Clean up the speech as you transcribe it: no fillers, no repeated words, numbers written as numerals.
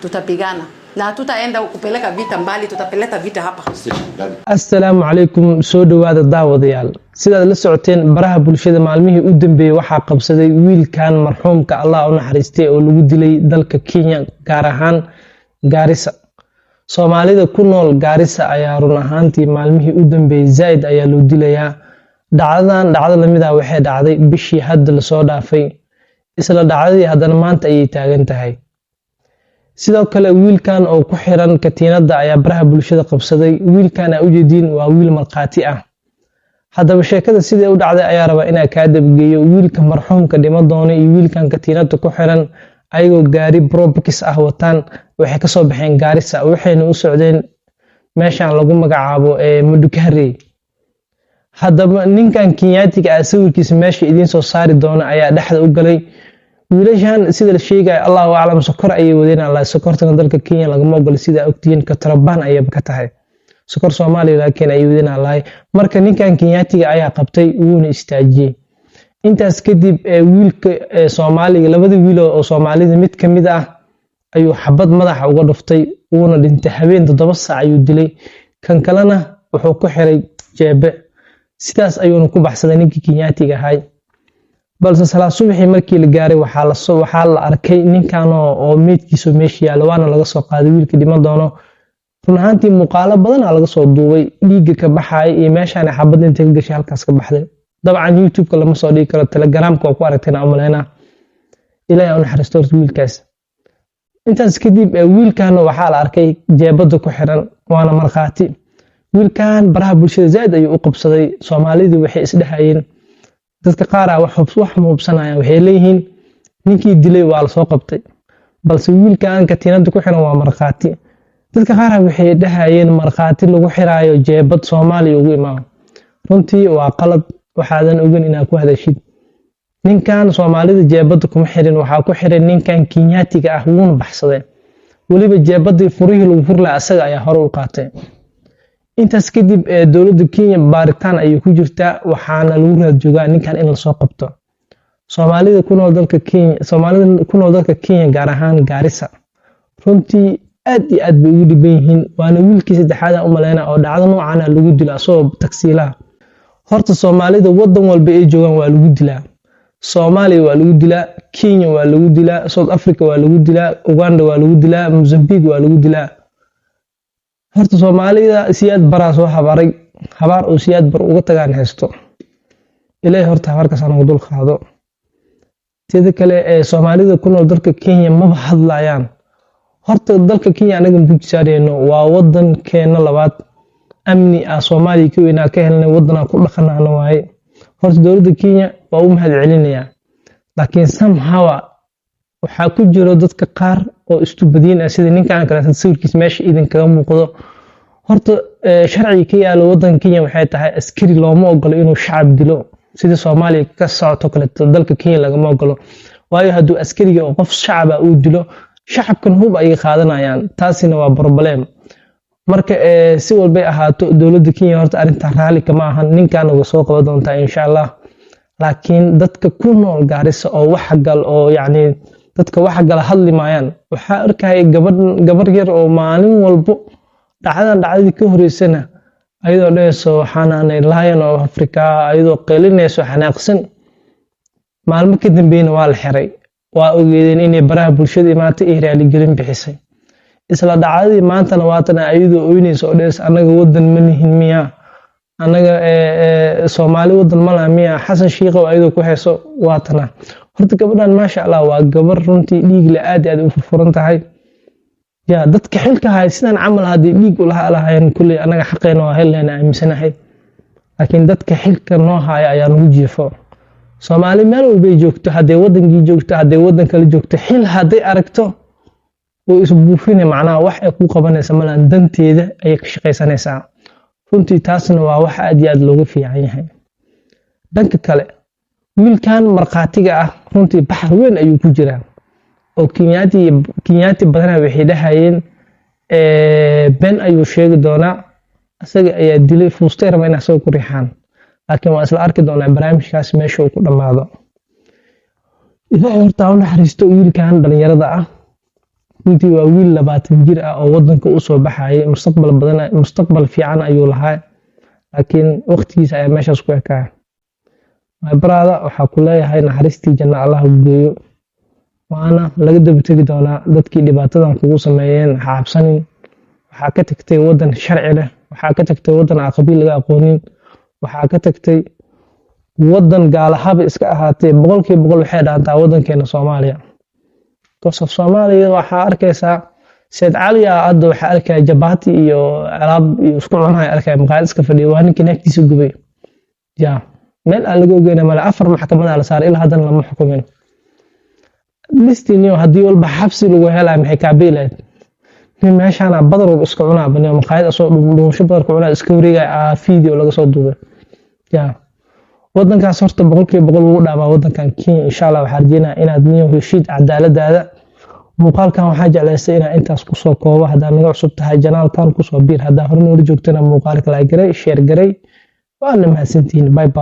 Tutapigana na hatutaenda kupeleka vita mbali, tutapeleka vita hapa. Assalaamu calaykum, soo dhowaada daawadayaal. Sidaad la socoteen baraha bulshada maalmihii u dambeeyey waxaa qabsaday wiilkan marxuumka, Allah u naxariistay, oo lagu dilay dalka Kenya, gaar ahaan Gaarisa. Soomaalida ku nool Gaarisa ayaa run ahaantii maalmihii u dambeeyey zaaid ayaa loo dilayaa. Dhacdadan dhacdo lamid ah waxay dhacday bishii hadda lasoo dhaafay. Isla dhacdadii haddana maanta ayay taagan tahay. Sidoo kale wiilkan oo ku xiran katiinada ayaa baraha bulshada qabsaday. Wiilkan aa ujeediin waa wiil markhaati ah. Haddaba sheekada sidee u dhacday ayaa rabaa inaa kaa dabgeeyo. Wiilka marxuumka dhimo doona iyo wiilkan katiinada ku xiran ayagoo gaari Probox ah wataan waxay kasoo baxeen Gaarisa, waxayna u socdeen meeshan lagu magacaabo ee Madukarey. Haddaba ninkan Kenyaatiga ah, sawirkiisa meesha idiin soo saari doona, ayaa dhexda u galay wiilashan. Sida la sheegaya, Allahu aclam, sokor ayay wadeen. Allah, sokortana dalka Kenya lagama ogolo, sida ogtihiin, katrabaan ayayba ka tahay sokor Soomaaliya, laakiin ay wadeen allahay. Marka ninkan Kenyaatiga ayaa qabtay, wuuna istaajiyey. Intaas kadib wiilka Soomaaliga, labada wiil oo Soomaalida mid ka mid ah ayuu xabad madaxa uga dhuftay, wuuna dhintay. Habeen 7 saac ayuu dilay. Kan kalena wuxuu ku xiray jeebe, sidaas ayuuna ku baxsaday ninkii Kenyaatiga ahay. Balse salaad subaxii markii la gaaray waxaa la arkay ninkan oo meydkiisu meesha yaalo, waana laga soo qaaday wiilka dhiman doono. Run ahaantii muuqaalo badanaa laga soo duubay dhiigga ka baxaya iyo meeshaan xabadda inta ka gashay halkaas ka baxday. Dabcan YouTube-ka lama soo dhigi karo, Telegramka waa ku aragteen aan umaleynaa. Ilaahay ha u naxariisto horta wiilkaas. Intaas kadib wiilkan waxaa la arkay jeebada ku xiran, waana markhaati. Wiilkan baraha bulshada zaaid ayuu u qabsaday. Soomaalidii waxay isdhehayeen, dadka qaar ah wax ma hubsanayaan, waxay leeyihiin ninkii dilay waa lasoo qabtay, balse wiilkan katiinada ku xiran waa markhaati. Dadka qaar waxay dhahayeen markhaati lagu xiraayo jeebad Soomaaliya ugu imaamo runtii waa qalad. Waxaadan ogen inaad ku hadashid. Ninkan Soomaalida jeebada kuma xirin, waxaa ku xiran ninkan Kenyaatiga ah, wuuna baxsaday. Weliba jeebadii furihii lagu furi lahaa asaga ayaa hore u qaatay. Intaas kadib dowladda Kenya baaritaan ayay ku jirtaa, waxaana lagu raad joogaa ninkan in lasoo qabto. Soomaalida ku nool dalka Kenya, gaar ahaan Gaarisa, runtii aad iyo aad bay ugu dhiban yihiin. Waana wiilkii saddexaad aan u maleyna oo dhacdo noocaana lagu dilo asagoo tagsiilaha. Horta Soomaalida wadan walba ay joogaan waa lagu dilaa. Soomaaliya waa lagu dilaa, Kenya waa lagu dilaa, South Africa waa lagu dilaa, Uganda waa lagu dilaa, Mozambique waa lagu dilaa. Horta Soomaalida Siyaad Baraa soo habaray, habaar uu Siyaad Bar uga tagaan haysto. Ilaahay horta habaarkaas ha nagu dul qaado. Teeda kale ee Soomaalida ku nool dalka Kenya maba hadlayaan. Horta dalka Kenya anaga maku jisaareyno, waa wadankeena labaad. Amni ah Soomaaliya ka weynaa ka helnay, wadanaa ku dhaqanaana waaye. Horta dowladda Kenya waa u mahad celinayaa, laakiin somehow waxaa ku jiro dadka qaar oo istubadiin ah, sida ninkan kale sawirkiis meesha idinkaga muuqdo. Horta sharciga ka yaalo wadanka Kenya waxay tahay askari looma ogolo inuu shacab dilo. Sida Soomaaliya ka socoto kaleeto dalka Kenya lagama ogolo, waayo hadduu askariga oo qof shacaba uu dilo, shacabkan hub ayay qaadanayaan, taasina waa problem. Marka si walbay ahaato, dowladda Kenya horta arrintan raalli kama ahan. Ninkaana way soo qaban doontaa insha Allah. Laakiin dadka ku nool Gaarisa oo wax gal oo yacni dadka waxa gala hadli maayaan. Waxaa arkaya gabadh, gabar yar oo maalin walbo dhacdadan dhacdadii ka horeysana ayadoo dhahayso waxaan ahnay Lion of Africa, ayadoo qeylinayso, xanaaqsan. Maalmo ka dambeyna waa la xiray. Waa ogeedeen inay baraha bulshada imaatay ay raaligelin bixisay. Isla dhacdadii maantana waatana ayadoo oynaysa oo dhahayso annaga wadan ma nihin miyaa? Annaga Soomaali wadan ma laha miyaa? Xasan Shiikhow ayadoo ku hayso waatana. Horta gabadhan, maasha Allah, waa gabar runtii dhiig le, aad iyo aad u furfuran tahay. Ya dadka xilka haya sidan camal haddii dhiig ulaha lahaayeen, kulley annaga xaqeena waa helleyna aaminsanahay. Laakiin dadka xilka noo haya ayaa nagu jiifo. Soomaali meel walbay joogto, hadday wadankii joogto, hadday wadan kale joogto, xil hadday aragto way isbuufine. Macnaha wax ay ku qabanaysa malan, danteeda ayay ka shaqaysanaysaa. Runtii taasna waa wax aad iyo aad loogu fiican yahay. Dhanka kale wiilkan markhaatiga ah runtii baxar weyn ayuu ku jiraa, oo Kenyaati badanaa waxay dhahayeen been ayuu sheegi doonaa, isaga ayaa dilay, fuustay raba in asaga ku riixaan. Laakiin waa isla arki doonaa barnaamijkaas meesha uu ku dhammaado. Ilaahay horta ha u naxariisto wiilkan dhalinyarada ah. Runtii waa wiil 20 jir ah oo wadanka usoo baxayay, mustaqbal badan, mustaqbal fiican ayuu lahaa, laakiin waqtigiisa ayaa meeshaas ku ekaa. My brother, waxaa ku leeyahay naxariistii janna Allah ku geeyo, waana laga daba tegi doonaa dadkii dhibaatadan kugu sameeyeen. Ha cabsanin. Waxaa ka tagtay wadan sharci leh, waxaa ka tagtay wadan aan qabiil laga aqoonin, waxaa ka tagtay wadan gaalahaba iska ahaatee 100% waxay dhaantaa wadankeena Soomaaliya, because of Soomaaliya waxaa arkaysaa Said Cali ah hadda, waxaa arkaya jabaati iyo alaab iyo isku cunaya, arkaya maqaayad iska fadhiya. Waa ninkii naagtiisa gubay. Ya meel aan laga ogeyna male. Afar maxkamadaa la saaray, ilaa haddana lama xukumin. Listiniyo haddii walba xabsi lagu helaya, maxay kaabii lahayd? Nin meeshaana badar walba iska cunaa baniyo, maqaayad asoo dhuumasho badar ku cunaa iska wareegaya, aa video laga soo duubay. Ya wadankaas horta 100% wuu dhaamaa wadankan Kenya. Insha Allah waxaa rajeynaya inaad niyo heshiid cadaaladaada. Muuqaalkan waxaa jeclaystay inaa intaas kusoo koobo. Haddaa naga cusub tahay channelkan, kusoo biir. Haddaa hore noola joogtana, muuqaalka like garay, share garay. Waana mahadsantihiin. Bye bye.